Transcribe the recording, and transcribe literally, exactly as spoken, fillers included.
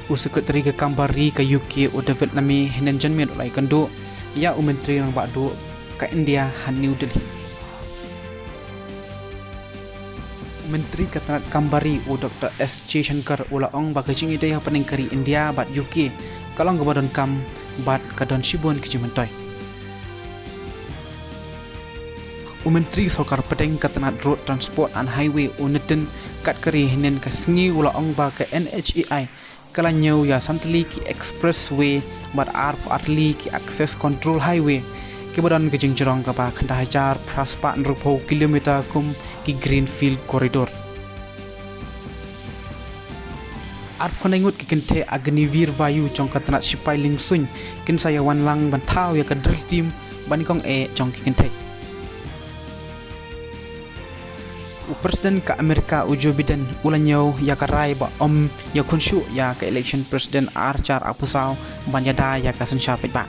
U Secretary ka Kam Bar Ri ka U K u David Lammy hynnin janmiet u la ïakynduh ïa u Myntri Rangbah Duh ka India ha New Delhi. U Myntri ka tnat Kam Bar Ri u Doctor S Jaishankar u la ong ba ka jingïadei hapdeng ka ri India bad U K ka long kaba donkam bad ka don shibun ki jingmyntoi. U Myntri Sorkar Pdeng ka tnat Road Transport and Highway u Nitin Gadkari hynnin ka sngi u la ong ba ka N H A I ka la ñiew ïa san tylli ki expressway bad arphew ar tylli ki access control highway kiba don ka jingjrong kaba khyndai hajar phra spah hynriewphew kilometer kum ki Greenfield Corridor. Arphew khyndai ngut ki kynthei Agniveer Vayu jong ka tnat shipai liengsuiñ kin sa ïa wan lang ban thaw ïa ka drill team ba nyngkong eh jong ki kynthei. U President ka Amerika u Joe Biden u la ñiew ïa ka rai ba ym ïakhun shuh ïa ka election president ar hajar arphew saw ban ïada ïa ka synshar paidbah.